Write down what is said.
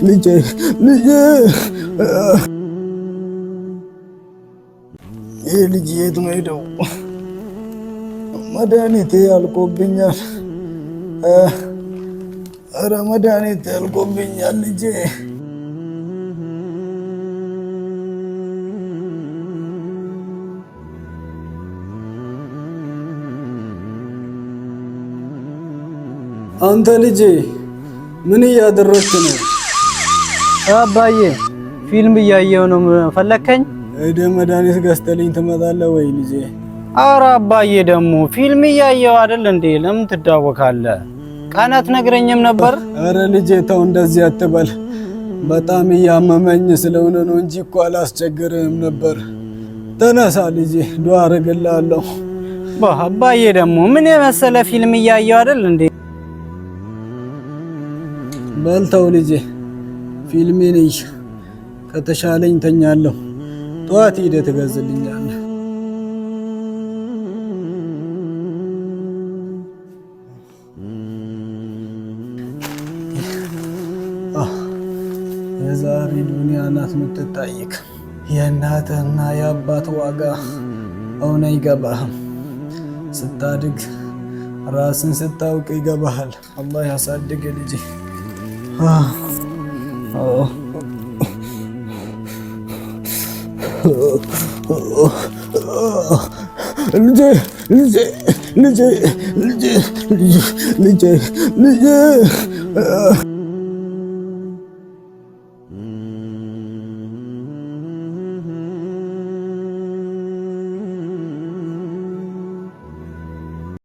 ልጄ ልጄ፣ ይህ ልጅ የት ነው ሄደው? መድኃኒቴ አልቆብኛል። ኧረ መድኃኒቴ አልቆብኛል ልጄ። አንተ ልጄ ምን እያደረግክ ነው? አባዬ ፊልም እያየሁ ነው። ፈለከኝ? ሄደህ መድኃኒት ገዝተልኝ ትመጣለህ ወይ ልጄ? ኧረ አባዬ ደግሞ ፊልም እያየሁ አይደል እንዴ? ለምን ትዳወካለህ? ቀን አትነግረኝም ነበር? ኧረ ልጄ ተው እንደዚህ አትበል። በጣም እያመመኝ ስለሆነ ነው እንጂ እኮ አላስቸግርህም ነበር። ተነሳ ልጄ፣ ዱዓ አደርግልሃለሁ። አባዬ ደግሞ ምን የመሰለ ፊልም እያየሁ አይደል እንዴ? በልተው ልጄ፣ ፊልሜን እይ። ከተሻለኝ ተኛለሁ። ጠዋት ሂደህ ትገዝልኛለህ። የዛሬ ዱንያ ናት የምትታይክ። የእናትህና የአባት ዋጋ አሁን አይገባህም። ስታድግ ራስን ስታውቅ ይገባሃል። አላህ ያሳድግ ልጄ። ልጄ ልጄ ልጄ ልጄ ልጄ ልጄ።